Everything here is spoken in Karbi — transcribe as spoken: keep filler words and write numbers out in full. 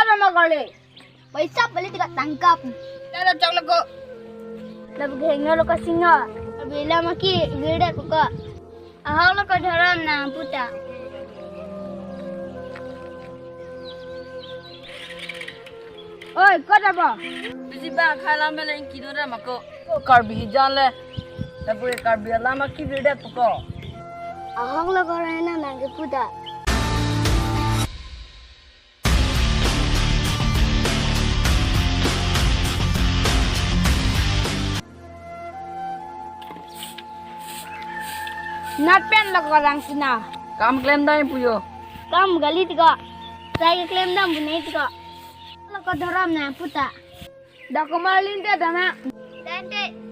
Lama kali. Paisa pali tiga tangkap. Lalo chok loko. Labu geng loko singa. Labu lama ki gede koko. Ahok loko dhorom nangputa. Oi, kota ba? Bisi ba khalam bela ingkino ra mako. Karbi hijan le. Labu Karbi alama ki gede koko. Ahok loko rena nangputa. Nat pen lo korang sina. Kam klem dai puyo. Kam gali tiko. Sai klem dam bunai tiko. Loko dhorom nangputa. Dokumar linte dana. Dante.